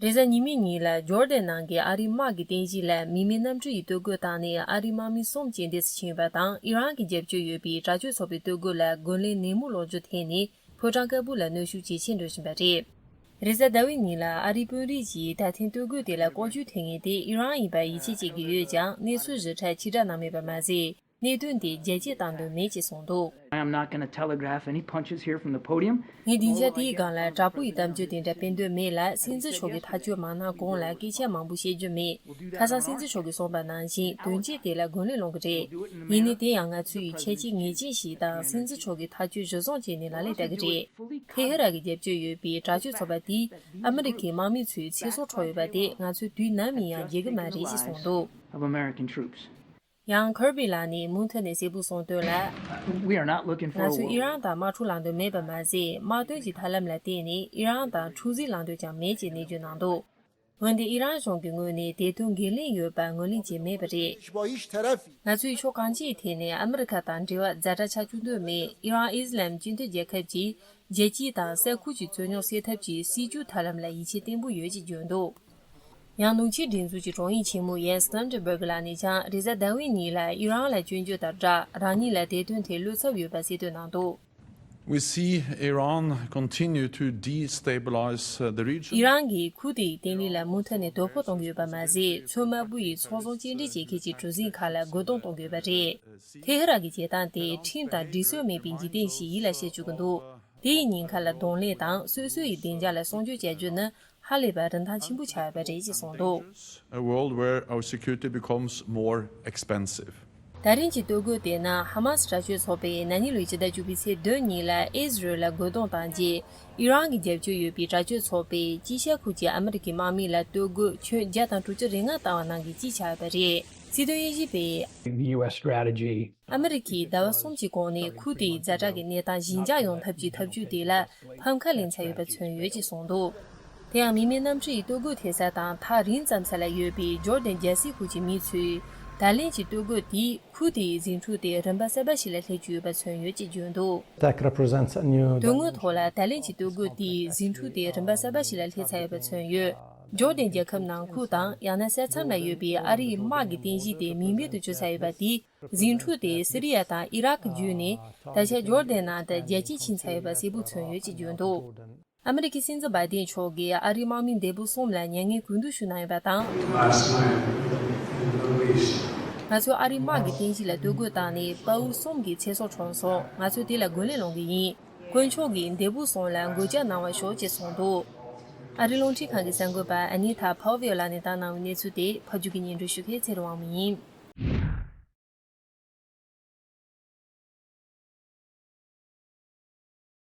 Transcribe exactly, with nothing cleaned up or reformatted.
རེས་གཟའ་ཉི་མའི་ཉིན་ལ་ཇོར་ཌན་ནང་གི་ཨ་རིའི་དམག་གི་རྟེན་གཞི་ལ་མི་མེད་གནམ་གྲུ་ཡི་སྟོད་གོས་བཏང་ནས་ཨ་རིའི་དམག་མི་གསུམ་རྐྱེན་འདས་སུ་ཕྱིན་ཡོད་པ་དང་། ཨི་རན་གྱི་རྒྱབ་སྐྱོར་ཡོད་པའི་དྲག་སྤྱོད་ཚོགས་པའི་སྟོད་གོས་ལ་རྒོལ་ལན་ནན་མོ་སློག་རྒྱུ་འཐེན་ནས་ཕོ་བྲང་དཀར་པོ་ལ་གནོན་ཤུགས་ཇེ་ཆེར་འགྲོ་བཞིན་པ་རེད། རེས་གཟའ་ཟླ་བའི་ཉིན་ལ་ཨ་རིའི་དཔོན་རིགས་ཀྱིས་ད་ཐེངས་སྟོད་གོས་དེ་ལ་ལྐོག་ཇུས་ཐེབས་མཁན་དེ་ཨི་རན་ཡིན་པར་ཡིད་ཆེས་བྱེད་ཀྱི་ཡོད་ཀྱང་། གནས་ཚུལ་ཞིབ་ཕྲ་ཕྱིར་བསྒྲགས་གནང་མེད་པ་མ་ཟད། གནད་དོན་དེ་རྒྱལ་སྤྱིས་བཏང་འདོད་མེད་ཅེས་གསུངས་འདུག I am not going to telegraph any punches here from the podium. ངས་སྡིངས་ཆ་དེའི་སྒང་ལ་དྲག་པོ་ཡི་གཏམ་རྒྱུད་དེ་འདྲ་སྤེལ་འདོད་མེད་ལ། སྲིད་འཛིན་མཆོག་གིས་ཐག་གཅོད་མ་གནང་གོང་ལ་སྐད་ཆ་མང་པོ་བཤད་རྒྱུ་མེད། ཁ་སང་སྲིད་འཛིན་མཆོག་གིས་གསུངས་པ་ནང་བཞིན་དོན་རྐྱེན་དེ་ལ་རྒོལ་ལན་སློང་གི་རེད། ཡིན་ནའི་དེ་ཡང་ང་ཚོའི་ཁྱད་ཆོས་ངེས་ཅན་ཞིག་དང་། སྲིད་འཛིན་མཆོག་གིས་ཐག་གཅོད་གཞིར་བཟུང་བྱས་ནས་ལག་ལེན་བསྟར་གི་རེད། ཐེ་ཧི་རན་གྱི་རྒྱབ་སྐྱོར་ཡོད་པའི་དྲག་སྤྱོད་ཚོགས་པ་དེས་ཨ་མི་རི་ཁའི་དམག་མི་ཚོའི་ཚེ་སྲོག་འཕྲོག་ཡོད་པ་དེ་ང་ཚོས་དུས་ནམ་ཡིན་ཡང་བརྗེད་གི་མ་རེད་ཅེས་གསུངས་འདུག Of American troops. ཡང་ཁེར་བྷི་ལགས་ནས་མུ་མཐུད་ནས་གསལ་པོ་གསུངས་དོན་ལ། We are not looking for a ང་ཚོས་ཨི་རན་དང་དམག་འཁྲུག་ལངས་འདོད་མེད་པ་མ་ཟད། དམག་དོན་གྱི་ཐབས་ལམ་ལ་བརྟེན་ནས་ཨི་རན་དང་འཁྲུག་འཛིང་ལངས་འདོད་ཀྱང་མེད་ཅེས་ནན་བརྗོད་གནང་འདུག་འོན་ཏེ་ཨི་རན་གཞུང་གི་ངོས་ནས་དེ་དོན་འགན་ལེན་ཡོད་པར་ངོས་ལེན་བྱས་མེད་པ་རེད། ང་ཚོས་ཕྱོགས་གང་ཅིའི་ཐད་ནས་ཨ་མི་རི་ཁ་དང་འབྲེལ་བ་ཛ་དྲག་ཆགས་བཅུག་འདོད་མེད། ཨི་རན་ཨི་སི་ལམ་སྤྱི་མཐུན་རྒྱལ་ཁབ་ཀྱིས་རྒྱལ་སྤྱི་དང་ས་ཁུལ་གྱི་རྩོད་རྙོག་སེལ་ཐབས་ཀྱི་སྲིད་ཇུས་ཐབས་ལམ་ལ་ཡིད་ཆེས་བརྟན་པོ་ཡོད་ཅེས་བརྗོད་འདུག་ཡང་ནུབ་ཕྱོགས་སྒྲིག་འཛུགས་ཀྱི་དྲུང་ཡིག་ཆེན་མོ་ཡེན་སི་སྟོལ་ཊེན་བྷར་གྷི་ལགས་ནས་ཀྱང་རེས་གཟའ་ཟླ་བའི་ཉིན་ལ་ཨི་རན་ལ་སྐྱོན་བརྗོད་དང་སྦྲགས། རང་ཉིད་ལ་དེ་དོན་ཐད་བློ་འཚབ་ཡོད་པ་གསལ་སྟོན་གནང་འདུག We see Iran continue to destabilize, uh, the region. ཨི་རན་གྱིས་ཁུར་དེའི་བརྟན་ལྷིང་ལ་མུ་མཐུད་ནས་དོ་ཕོག་གཏོང་གི་ཡོད་པ་མ་ཟད། མཚོ་དམར་པོ་ཡི་ཚོང་ཟོང་སྐྱེལ་འདྲེན་བྱེད་མཁན་གྱི་གྲུ་གཟིངས་ཁག་ལ་རྒོལ་རྡུང་གཏོང་གི་ཡོད་པ་རེད། ཐེ་ཧི་རན་གྱི་བྱེད་སྟངས་དེ་ཁྲིམས་དང་སྒྲིག་སྲོལ་མེད་པའི་འཇིག་རྟེན་ཞིག་ཡིད་ལ་བྱེད་བཅུག་གི་འདུག་དེའི་ཉེན་ཁ་ལ་གདོང་ལེན་དང་སོ་སོ་ཡི་བདེ་འཇགས་ལ་སྲུང་སྐྱོབ་བྱ་རྒྱུ་ནི་ཧ་ལས་པའི་རིན་ཐང་ཆེན་པོ་ཆགས་ཡོད་པ་རེད་ཅེས་གསུངས་འདུག A world where our security becomes more expensive. ད་རིང་གི་སྟོད་གོས་དེ་ནི་ཧ་མ་སི་དྲག་སྤྱོད་ཚོགས་པས་ན་ནིང་ལོའི་ཕྱི་ཟླ་བཅུ་པའི་ཚེས་བདུན་ཉིན་ལ་ཨི་ཟི་རལ་ལ་རྒོལ་རྡུང་བཏང་རྗེས། ཨི་རན་གྱི་རྒྱབ་སྐྱོར་ཡོད་པའི་དྲག་སྤྱོད་ཚོགས་པས་དཀྱིལ་ཤར་ཁུལ་གྱི་ཨ་མི་རི་ཀའི་དམག་མི་ལ་སྟོད་གོས་ཁྱོན་བརྒྱ་དང་དྲུག་ཅུ་རེ་ལྔ་བཏང་བ་ནང་གི་གཅིག་ཆགས་ཡོད་པ་རེད། སྲིད་དོན་དབྱེ་ཞིབ་པས། The U S strategy. ཨ་མི་རི་ཁས་ཟླ་བ་གསུམ་གྱི་གོང་ནས་ཁུལ་དེའི་ཛ་དྲག་གི་གནས་སྟངས་ཞི་འཇགས་ཡོང་ཐབས་ཀྱི་ཐབས་ཇུས་དེ་ལ་ཕམ་ཁ་ལེན་ཚར་ཡོད་པ་མཚོན་ཡོད་ཅེས་གསུངས་འདུག་དེ་ཡང་མི་མེད་གནམ་གྲུ་ཡི་སྟོད་གོས་ཐེབས་ས་དང་ཐག་རིང་ཙམ་ས་ལ་ཡོད་པའི་ཇོར་ཌན་རྒྱལ་སའི་ཁུལ་གྱི་མི་ཚོས་ད་ལན་གྱི་སྟོད་གོས་དེས་ཁུལ་དེའི་ཟིང་འཁྲུག་དེ་རིམ་པ་གསར་པ་ཞིག་ལ་སླེབས་ཀྱི་ཡོད་པ་མཚོན་ཡོད་ཅེས་བརྗོད་འདུག That represents a new དོན་དངོས་ཐོག་ལ་ད་ལན་གྱི་སྟོད་གོས་དེས་ཟིང་འཁྲུག་དེ་རིམ་པ་གསར་པ་ཞིག་ལ་སླེབས་ཚར་ཡོད་པ་མཚོན་ཡོད། ཇོར་ཌན་རྒྱལ་ཁབ་ནང་ཁུལ་དང་ཡང་ན་ས་མཚམས་ལ་ཡོད་པའི་ཨ་རིའི་དམག་གི་རྟེན་གཞི་དེ་མིང་མེད་དུ་གྱུར་ཚར་ཡོད་པ་དེས། ཟིང་འཁྲུག་དེ་སི་རི་ཡ་དང་ཨི་རག་བརྒྱུད་ནས་ད་ཆ་ཇོར་ཌན་ནང་དུ་རྒྱལ་སྤྱིར་ཕྱིན་ཚར་ཡོད་པ་གསལ་པོ་མཚོན་ཡོད་ཅེས་བརྗོད་འདུག་ཨ་མི་རི་ཀའི་སྲིད་འཛིན་བྷའི་ཌེན་མཆོག་གིས་ཨ་རིའི་དམག་མི་འདས་པོ་གསུམ་ལ་མྱ་ངན་གུས་འདུད་ཞུ་གནང་ཡོད་པ་དང་། Last night in the Middle East. ང་ཚོས་ཨ་རིའི་དམག་གི་རྟེན་གཞི་ལ་སྟོད་གོས་བཏང་ནས་དཔའ་བོ་གསུམ་གྱི་ཚེ་སྲོག་འཕྲོག་སོང་། ང་ཚོས་དེ་ལ་རྒོལ་ལན་སློང་གི་ཡིན། དཀོན་མཆོག་གིས་འདས་པོ་གསུམ་ལ་མགོ་སྐྱབས་གནང་བར་ཤོག་ཅེས་གསུངས་འདུག་ཨ་རིའི་རླུང་འཕྲིན་ཁང་གི་གསར་འགོད་པ་ཨ་ནི་ཐ་ཕའོ་ཝེལ་ལགས་ནས་བཏང་གནང་བའི་གནས་ཚུལ་དེ་ཕབ་སྒྱུར་གྱིས་སྙན་སྒྲོན་ཞུ་མཁན་ཚེ་རིང་དབང་མོ་ཡིན།